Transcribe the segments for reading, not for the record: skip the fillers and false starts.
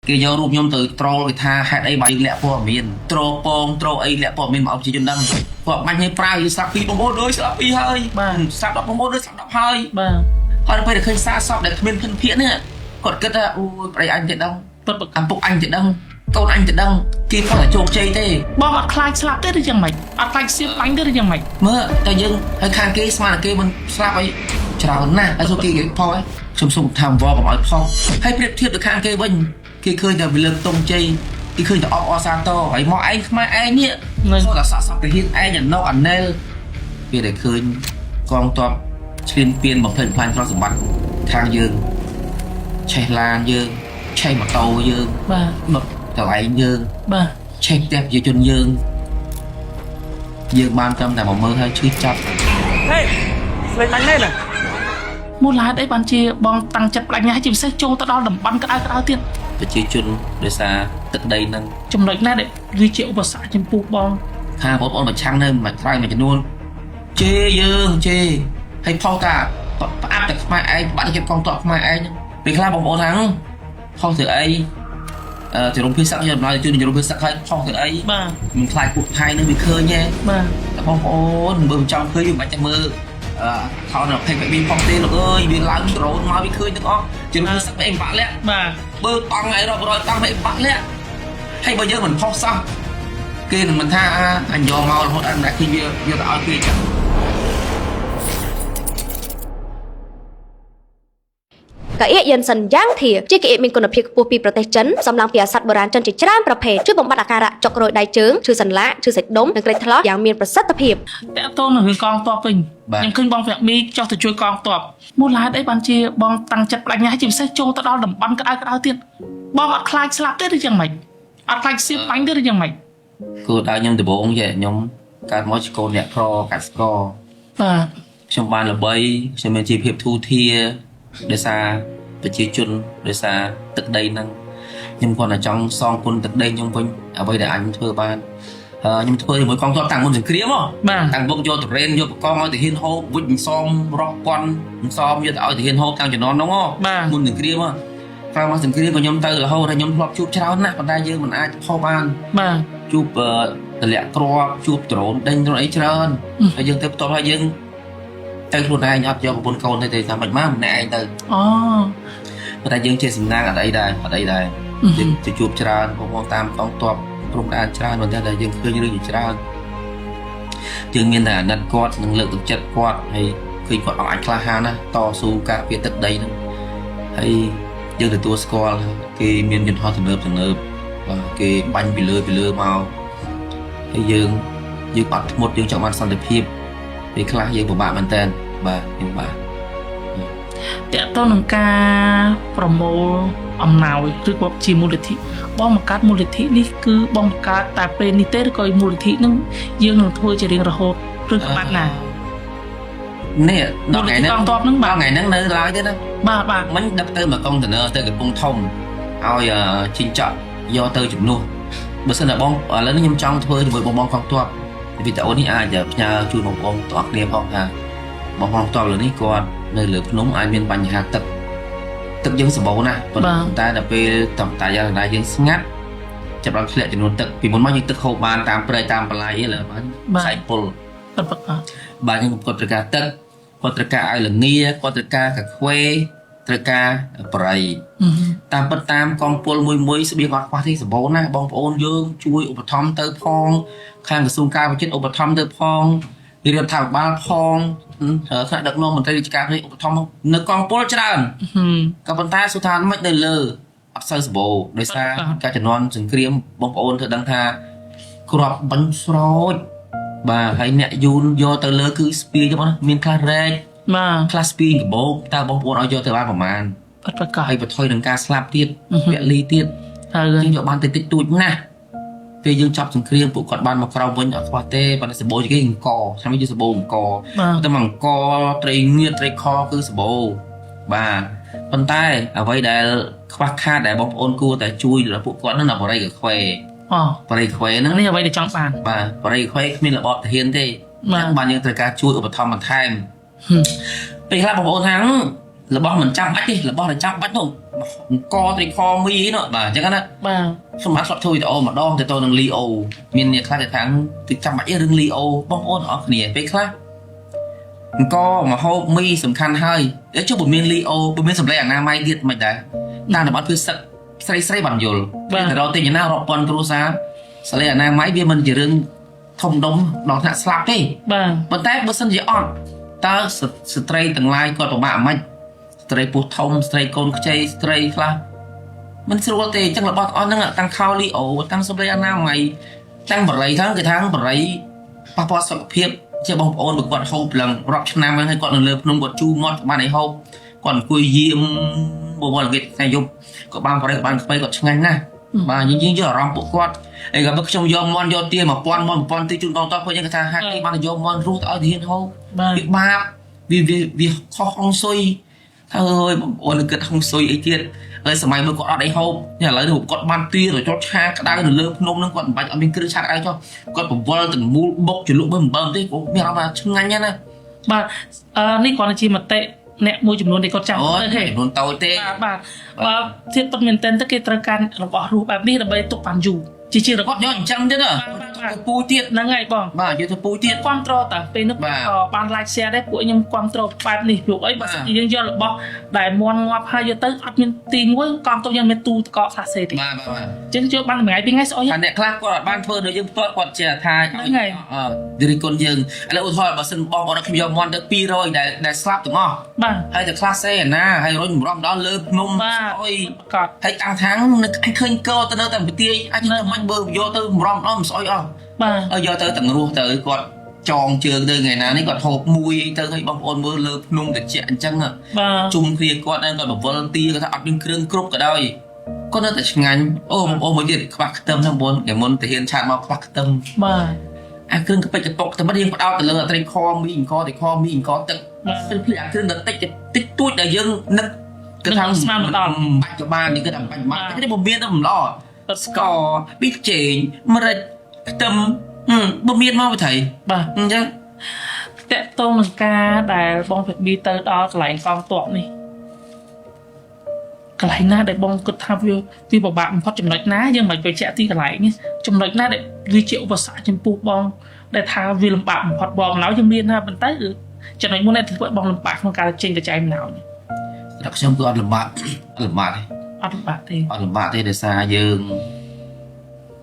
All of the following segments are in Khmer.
គេយករូបខ្ញុំទៅត្រូលគេថាហេតុអីបើយើងលាក់ព័ត៌មានត្រូពងត្រូអីលាក់ព័ត៌មានមកឲ្យប្រជាជនដឹងគាត់បាញ់ឲ្យប្រើយស្លាប់ពីបងប្អូនអើយស្លាប់ពីហើយ បាទ ស្លាប់10បងប្អូនអើយស្លាប់10ហើយ បាទ ហើយដល់ពេលដែលឃើញសាកសពដែលគ្មានភិនភាគនេះគាត់គិតថាអូយប្តីអញទៅដឹង ពិតប្រាកដ ឪពុកអញទៅដឹងកូនអញទៅដឹងគេផុសតែជោគជ័យទេ បងអត់ខ្លាចស្លាប់ទេឬយ៉ាងម៉េចអត់ខ្លាចសៀបបាញ់ទេឬយ៉ាងម៉េច មើលតែយើងហើយខាងគេស្មានតែគេមិនស្លាប់អីច្រើនណាស់ហើយសួរគេគេផុសឯងខ្ញុំសូមថាវកុំឲ្យផុសហើយប្រៀបធៀបទៅខាងគេវិញគេឃើញតែវាលើកតុងជ័យគេឃើញតែអបអរសាទរហើយមកឯងខ្មែរឯងនេះ នឹង សូតែសាក់សពទាហានឯងអាណោអាណែលពេលដែលឃើញកងទ័ពឈ្លានពានបំផ្លិចបំផ្លាញទ្រព្យសម្បត្តិខាងយើងឆេះឡានយើងឆេះម៉ូតូយើង បាទ ដុតកន្លែងយើង បាទ ឆេះផ្ទះប្រជាជនយើងយើងបានត្រឹមតែមកមើលហើយឈឺចាប់ ហេស្លេកបាញ់មែនណា មូលហេតុអីបានជាបងតាំងចិត្តបដិញ្ញាជាពិសេសចូលទៅដល់តំបន់ក្តៅក្តៅទៀត ប្រជាជនដោយសារទឹកដីហ្នឹង ចំណុចណាដែលវាជាឧបសគ្គចំពោះបង ខាងបងប្អូនប្រឆាំងនៅមួយក្រៅមួយចំនួនជេរយើងជេរហើយផុសតាផ្អាប់តែខ្មែរឯងបាក់ចិត្តកងទ័ពខ្មែរឯងហ្នឹងពេលខ្លះបងប្អូនថាផុសទៅអីអឺជារំភាសឹកយកដំណើរជឿជារំភាសឹកហើយផុសទៅអី បាទ មិនខ្លាចពួកថៃនឹងវាឃើញទេ បាទ តែបងប្អូនបើមិនចង់ឃើញវាមិនបាច់ចាំមើលអឺខោនៅភេកបែបនេះផុសទេលោកអើយវាឡើងដ្រូនមកវាឃើញទាំងអស់ជារំភាសឹកអីបាក់លាក់ បាទ បើតង់អីរាប់រយតង់អីបាក់លាក់ហើយបើយើងមិនផុសសោះគេនឹងមិនថាអាអញយកមករហូតអត់ម្នាក់ឃើញវាយកទៅឲ្យគេចឹង កៅអៀកយិនសិនយ៉ាងធាជាកៅអៀកមានគុណភាពខ្ពស់ពីប្រទេសចិនសម្លឹងពីអាសត្វបុរាណចិនជាច្រើនប្រភេទជួយបំបត្តិអាការៈចុករយដៃជើងឈឺសន្លាក់ឈឺសាច់ដុំនិងក្រិចថ្លោះយ៉ាងមានប្រសិទ្ធភាព តកតងនឹងរឿងកងទ័ពវិញ បាទ ខ្ញុំឃើញបងប្រាក់មីចុះទៅជួយកងទ័ពមូលហេតុអីបានជាបងតាំងចិត្តបដិញ្ញាជាពិសេសចូលទៅដល់តំបន់ក្តៅក្តៅទៀតបងអត់ខ្លាចស្លាប់ទេឬយ៉ាងម៉េចអត់ខ្លាចសៀបបាញ់ទេឬយ៉ាងម៉េច គោលដៅខ្ញុំដំបូងចេះខ្ញុំកើតមកជាកូនអ្នកក្រកាត់ស្ករ បាទ ខ្ញុំបានល្បីខ្ញុំមានជីវភាពធូរធារដោយសារប្រជាជនដោយសារទឹកដីហ្នឹងខ្ញុំគ្រាន់តែចង់សងគុណទឹកដីខ្ញុំវិញអ្វីដែលអញធ្វើបានហើយខ្ញុំធ្វើជាមួយកងទ័ពតាំងមុនសង្គ្រាមហ៎ បាទ តាំងបុកយកតរេនយកបកងឲ្យទាហានហូបវិចអន្សមរស់ពាន់អន្សមយកទៅឲ្យទាហានហូបតាំងជំនាន់ហ្នឹងហ៎ បាទ មុនសង្គ្រាមហ៎ក្រោយមកសង្គ្រាមក៏ខ្ញុំទៅរហូតហើយខ្ញុំធ្លាប់ជួបច្រើនណាស់ប៉ុន្តែយើងមិនអាចផុសបាន បាទ ជួបទម្លាក់គ្រាប់ជួបដ្រូនដេញដ្រូនអីច្រើនហើយយើងទៅផ្ទាល់ហើយយើងទៅខ្លួនឯងអត់យកប្រពន្ធកូនទៅទេថាមិនមកម្នាក់ឯងទៅ អូ ប៉ុន្តែយើងជាសំណាងអត់អីដែរអត់អីដែរយើងទៅជួបច្រើនបងប្អូនតាមកងទ័ពព្រំដែនច្រើនប៉ុន្តែដែលយើងឃើញរឿងជាច្រើនយើងមានតែអាណិតគាត់និងលើកទឹកចិត្តគាត់ហើយឃើញគាត់អត់អាចក្លាហានណាតស៊ូការពារទឹកដីហ្នឹងហើយយើងទទួលស្គាល់គេមានយន្តហោះទំនើបទំនើបបាទគេបាញ់ពីលើពីលើមកហើយយើងយើងអត់ធ្មត់យើងចង់បានសន្តិភាពពេលខ្លះយើងពិបាកមែនតើបាទយើងពិបាក តកតងនឹងការប្រមូលអំណោយឬក៏ជាមូលនិធិបងបង្កើតមូលនិធិនេះគឺបងបង្កើតតែពេលនេះទេឬក៏មូលនិធិនឹងយើងនឹងធ្វើជារៀងរហូតឬក៏បាត់ណា នេះដល់ថ្ងៃហ្នឹង មូលនិធិកងទ័ពហ្នឹងបាទ ដល់ថ្ងៃហ្នឹងនៅឡើយទេណា បាទបាទ មិញដឹកទៅមកកុងតឺន័រទៅកំពង់ធំឲ្យជីងចក់យកទៅជំនួសបើសិនតែបងឥឡូវនេះខ្ញុំចង់ធ្វើជាមួយបងបងកងទ័ពវីដេអូនេះអាចផ្ញើជូនបងប្អូនទាំងអស់គ្នាផងថាបងបងទ័ពឥឡូវនេះគាត់នៅលើភ្នំអាចមានបញ្ហាទឹកទឹកយើងសម្បូរណាស់ប៉ុន្តែដល់ពេលតំតាយ៉ាងណាយើងស្ងាត់ចាប់ដល់ធ្លាក់ចំនួនទឹកពីមុនមកយើងទឹកហូបបានតាមព្រែកតាមបន្លាយឥឡូវបានខ្សែពុល ពិតប្រាកដ បាទយើងគាត់ត្រូវការទឹកគាត់ត្រូវការឲ្យលងាគាត់ត្រូវការកាខ្វេត្រូវការបរិយ អឺ តាមពិតតាមកងពលមួយមួយស្បៀងអត់ខ្វះទេសម្បូរណាស់បងប្អូនយើងជួយឧបត្ថម្ភទៅផងខាងក្រសួងការវិចិត្រឧបត្ថម្ភទៅផងរដ្ឋាភិបាលផងថ្នាក់ដឹកនាំមន្ត្រីរាជការនេះឧបត្ថម្ភនៅកងពលច្រើន ហឹម ក៏ប៉ុន្តែសុថាមិននៅលើអត់សូវសម្បូរដោយសារ បាទ ការជំនាន់សង្គ្រាមបងប្អូនត្រូវដឹងថាគ្រាប់បាញ់ស្រោចបាទហើយអ្នកយូនយកទៅលើគឺស្ពាយទៅបងណាមានខ្លះរែក បាទ ខ្លះស្ពាយកបោកតើបងប្អូនឲ្យយកទៅបានប្រមាណ ពិតប្រាកដ ហើយបន្ថយនឹងការស្លាប់ទៀត អឺហឹម ពលីទៀត ហើយ យើងយកបានតិចតិចតួចណាស់ពេលយើងចាប់សង្គ្រាមពួកគាត់បានមកក្រៅវិញអត់ខ្វះទេប៉ុន្តែសម្បូរជាងគេអង្គឆ្នាំនេះយើងសម្បូរអង្គ បាទ តែមកអង្គត្រីងៀតត្រីខគឺសម្បូរបាទប៉ុន្តែអ្វីដែលខ្វះខាតដែលបងប្អូនគួរតែជួយដល់ពួកគាត់ហ្នឹងដល់បរិយាខ្វេ អូ បរិយាខ្វេហ្នឹង នេះអ្វីដែលចង់បាន បាទបរិយាខ្វេគ្មានរបបទាហានទេ បាទ អញ្ចឹងបានយើងត្រូវការជួយឧបត្ថម្ភបន្ថែម ហឹម ពេលខ្លះបងប្អូនថា របស់មិនចាំបាច់ទេរបស់ដែលចាំបាច់នោះអង្គត្រីខមីនោះបាទអញ្ចឹងណា បាទ ខ្ញុំបានស្លាប់ធ្វើវីដេអូម្ដងទៅទៅនឹងលីអូមានអ្នកខ្លះគេថាទៅចាំបាច់រឿងលីអូបងប្អូនទាំងអស់គ្នាពេលខ្លះអង្គមកហូបមីសំខាន់ហើយចុះបើមានលីអូបើមានសម្លេងអនាម័យទៀតមិនដែរតាមតំបន់គឺសឹកស្រីស្រីបានយល់តែរកទិញណារាប់ពាន់គ្រួសារសម្លេងអនាម័យវាមិនជារឿងធំដុំដល់ថ្នាក់ស្លាប់ទេ បាទ ប៉ុន្តែបើសិនជាអត់តើស្ត្រីទាំងឡាយគាត់ពិបាកមិនស្ត្រីពោះធំស្ត្រីកូនខ្ចីស្ត្រីខ្លះមិនស្រួលទេអញ្ចឹងរបស់ទាំងអស់ហ្នឹងតាំងខោលីអូតាំងសម្លេងអនាម័យតាំងបរិយហ្នឹងគេថាបរិយប៉ះពាល់សុខភាពជាបងប្អូនបើគាត់ហូបឡើងរាប់ឆ្នាំហ្នឹងហើយគាត់នៅលើភ្នំគាត់ជូរមាត់បានឲ្យហូបគាត់អង្គុយយាមបវរវិតថ្ងៃយប់ក៏បានបរិយបានខ្វៃគាត់ឆ្ងាញ់ណាស់បាទយើងយកអារម្មណ៍ពួកគាត់អីក៏បើខ្ញុំយកមន់យកទា1000មន់1000ទីជូនកងទ័ពពួកយើងគេថាហាក់គេបានយកមន់រស់ទៅឲ្យទាហានហូប បាទ វាបាបវាវាវាខុសហុងស៊ុយហើយបងប្អូនគិតហុងស៊ុយអីទៀតហើយសម័យមើលគាត់អត់អីហូបនេះឥឡូវនេះគាត់បានទាទៅចុះឆាក្តៅនៅលើភ្នំហ្នឹងគាត់មិនបាច់អត់មានគ្រឿងឆាក្តៅចុះគាត់បង្វិលទាំងមូលបុកជ្រលក់មើលអំបិលទេគាត់មានអារម្មណ៍ថាឆ្ងាញ់ណាស់ណា បាទអឺនេះគ្រាន់តែជាមតិអ្នកមួយចំនួនដែលគាត់ចាំ អូ ទៅទេ ចំនួនតូចទេ បាទបាទបើធៀបពិតមែនទែនទៅគេត្រូវការរបស់រស់បែបនេះដើម្បីទុកបានយូរជាជារបស់ គាត់យកអញ្ចឹងទៀតណាទៅពូទៀត ហ្នឹងហើយបង បាទយកទៅពូទៀត គ្រប់ត្រតាពេលនោះ បាទ ក៏បាន like share ដែរពួកខ្ញុំគ្រប់ត្របែបនេះព្រោះអីបើ បាទ សិនជាយើងយករបស់ដែលមន់ងាប់ហើយយកទៅអត់មានទីមួយកងទៅយើងមានទូតកកសាសេទេ បាទបាទបាទ អញ្ចឹងយកបានមួយថ្ងៃពីរថ្ងៃស្អុយ ថាអ្នកខ្លះគាត់អត់បានធ្វើដូចយើងផ្ទាល់គាត់ចេះថា ហ្នឹងហើយ អឺរិះគន់យើងឥឡូវឧទាហរណ៍បើសិនបងប្អូនខ្ញុំយកមន់ទៅ200ដែលដែលស្លាប់ទាំងអស់ បាទ ហើយតែខ្លះសេអាណាហើយរុញម្រំដល់លើភ្នំ បាទ ស្អុយ ប្រកាស ហើយតាំងខាងនៅអញឃើញកទៅនៅតែប្រទាយអាចទៅមិនបើយកទៅម្រំដល់មិនស្អុយអស់ បាទ ហើយយកទៅទាំងរស់ទៅគាត់ចងជើងទៅថ្ងៃណានេះគាត់ហូបមួយអីទៅឲ្យបងប្អូនមើលលើភ្នំត្រជាក់អញ្ចឹង បាទ ជុំគ្នាគាត់ហ្នឹងគាត់បវលទាគាត់ថាអត់មានគ្រឿងគ្រប់ក៏ដោយគាត់នៅតែឆ្ងាញ់អូបងប្អូនមួយទៀតខ្វះខ្ទឹមហ្នឹងបងប្អូនមុនទៅហ៊ានឆាតមកខ្វះខ្ទឹម បាទ អាគ្រឿងកពិចកពុកតែមិនយើងផ្ដោតទៅលើអត្រីខមីអង្គត្រីខមីអង្គទឹក បាទ ភ្លេចអាគ្រឿងដ៏តិចតិចតួចដែលយើងនឹកគិតថា នឹកស្មានមិនដល់ បាច់ក៏បានយើងគិតថាបាច់បានតែនេះមិនមានទៅមិនល្អស្ករប៊ីចេងម្រេចខ្ទឹមហឹមបើមានមកវិថី បាទ អញ្ចឹង តកតងនឹងការដែលបងភេប៊ីទៅដល់កន្លែងកងទ័ពនេះកន្លែងណាដែលបងគិតថាវាវាពិបាកបំផុតចំណុចណាយើងមិនបញ្ជាក់ទីកន្លែងនេះចំណុចណាដែលវាជាឧបសគ្គចំពោះបងដែលថាវាលំបាកបំផុតបងឡើយយើងមានថាប៉ុន្តែគឺចំណុចមួយដែលធ្វើឲ្យបងលំបាកក្នុងការចេញទៅចែកម្ណោយនេះ សម្រាប់ខ្ញុំគឺអត់លំបាកអត់លំបាកទេ អត់លំបាកទេ អត់លំបាកទេដោយសារយើង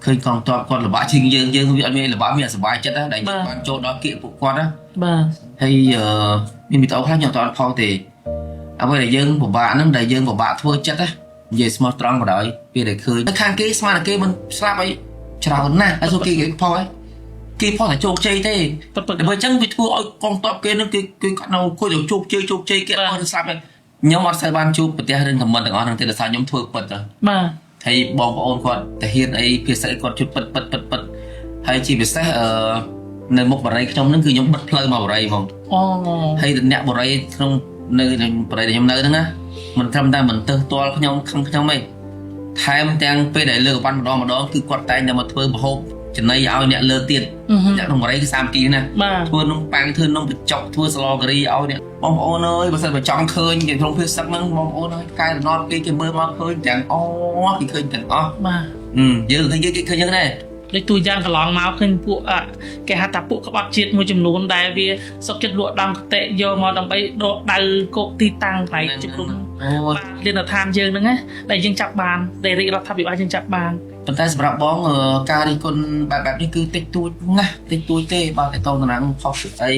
ឃើញកងទ័ពគាត់លំបាកជាងយើងយើងវាអត់មានលំបាកមានសប្បាយចិត្តណាដែលយើងបានចូលដល់គៀកពួកគាត់ណា បាទ ហើយអឺមានវីដេអូខ្លះខ្ញុំអត់អត់ផងទេអ្វីដែលយើងពិបាកហ្នឹងដែលយើងពិបាកធ្វើចិត្តណានិយាយស្មោះត្រង់បណ្ដោយពេលដែលឃើញនៅខាងគេស្មានតែគេមិនស្លាប់អីច្រើនណាស់ហើយសួរគេគេផុសអីគេផុសតែជោគជ័យទេ ពិតពិត តែបើអញ្ចឹងវាធ្វើឲ្យកងទ័ពគេហ្នឹងគេគេគាត់នៅអង្គុយទៅជោគជ័យជោគជ័យគេអត់ស្លាប់ទេខ្ញុំអត់សូវបានជួបប្រទះរឿងខមមិនទាំងអស់ហ្នឹងទេដោយសារខ្ញុំធ្វើពិតទៅ បាទ ហើយបងប្អូនគាត់តាហ៊ានអីភាសាគាត់ជិតពិតពិតពិតពិតហើយជាពិសេសអឺនៅមុខបរិយខ្ញុំហ្នឹងគឺខ្ញុំបិទផ្លូវមកបរិយហ្មង អូ ហើយអ្នកបរិយក្នុងនៅបរិយដែលខ្ញុំនៅហ្នឹងណាមិនត្រឹមតែមិនទៅទាល់ខ្ញុំខឹងខ្ញុំទេថែមទាំងពេលដែលលើកវ៉ាន់ម្ដងម្ដងគឺគាត់តែងតែមកធ្វើម្ហូបចំណីឲ្យអ្នកលើទៀត អឺហឹម អ្នកក្នុងបរិយគឺសាមគ្គីណា បាទ ធ្វើនំប៉័ងធ្វើនំបញ្ចុកធ្វើស្លការីឲ្យអ្នកបងប្អូនអើយបើសិនបើចង់ឃើញគេក្នុងភាសឹកហ្នឹងបងប្អូនអើយកែតំណត់គេគេមើលមកឃើញទាំងអស់គេឃើញទាំងអស់ បាទ យើងឃើញគេគេឃើញយើងដែរ ដូចទូយ៉ាងកន្លងមកឃើញពួកអគេហៅថាពួកក្បត់ជាតិមួយចំនួនដែលវាសុកចិត្តលក់ដំកតិយកមកដើម្បីដកដៅគោកទីតាំងកន្លែងជំរុំ អូយ បាទលិនដ្ឋានយើងហ្នឹងណាដែលយើងចាប់បានដែលរាជរដ្ឋាភិបាលយើងចាប់បាន ប៉ុន្តែសម្រាប់បងអឺការរិះគន់បែបបែបនេះគឺតិចតួចណាស់តិចតួចទេបើតទៅតំណាងខុសអី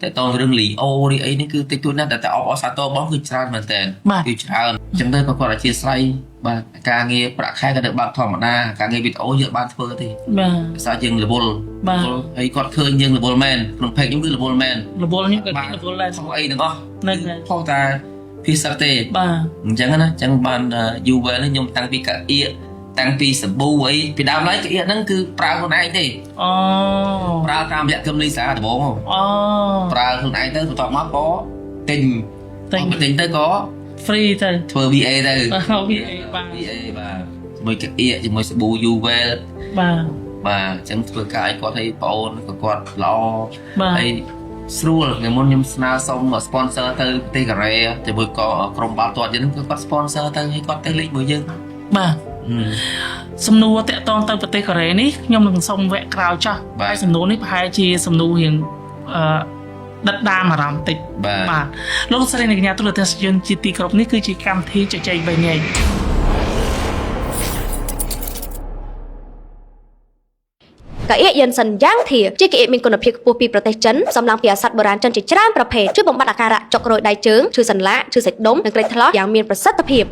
តទៅរឿងលីអូឬអីនេះគឺតិចតួចណាស់តែតែអបអរសាទរបងគឺច្រើនមែនតើ បាទ គឺច្រើនអញ្ចឹងទៅក៏គាត់អធិស្ឋានបាទការងារប្រាក់ខែក៏ទៅបើកធម្មតាការងារវីដេអូយើងបានធ្វើទេ បាទ ភាសាយើងរវល់ បាទ រវល់ហើយគាត់ឃើញយើងរវល់មែនក្នុង page ខ្ញុំគឺរវល់មែន រវល់ខ្ញុំក៏រវល់ដែរ ខុសអីទាំងអស់ ហ្នឹងហើយ ខុសតែភាសាទេ បាទ អញ្ចឹងណាអញ្ចឹងបានយូវែលនេះខ្ញុំតាំងពីកាអៀកតាំងពីសាប៊ូអីពីដើមឡើយកាអៀកហ្នឹងគឺប្រើខ្លួនឯងទេ អូ ប្រើតាមរយៈគឹមលីសាដំបូងហ៎ អូ ប្រើខ្លួនឯងទៅបន្ទាប់មកក៏ទិញ ទិញ ទិញទៅក៏ free ទៅ ធ្វើ VA ទៅ បាទ VA បាទ VA បាទជាមួយកាអៀកជាមួយសាប៊ូយូវែល បាទ បាទអញ្ចឹងធ្វើការឲ្យគាត់ឲ្យប្អូនក៏គាត់ល្អ បាទ ហើយ ស្រួលថ្ងៃមុនខ្ញុំស្នើសុំ sponsor ទៅប្រទេសកូរ៉េជាមួយក៏ក្រុមបាល់ទាត់យើងហ្នឹងគឺគាត់ sponsor ទៅឲ្យគាត់ទៅលេងមួយយើង បាទសំណួរតាក់ទងទៅប្រទេសកូរ៉េនេះខ្ញុំនឹងសុំវគ្គក្រោយចោះ បាទ ហើយសំណួរនេះប្រហែលជាសំណួររៀងអឺដិតដាមអារម្មណ៍តិច បាទ បាទលោកស្រីអ្នកកញ្ញាទូរទស្សនិកជនជាទីគោរពនេះគឺជាកម្មវិធីជជែកវែងញែក កៅអៀកយិនសិនយ៉ាងធាជាកៅអៀកមានគុណភាពខ្ពស់ពីប្រទេសចិនផ្សំឡើងពីឱសថបុរាណចិនជាច្រើនប្រភេទជួយបំបត្តិអាការៈចុករយដៃជើងឈឺសន្លាក់ឈឺសាច់ដុំនិងក្រិចថ្លោះយ៉ាងមានប្រសិទ្ធភាព។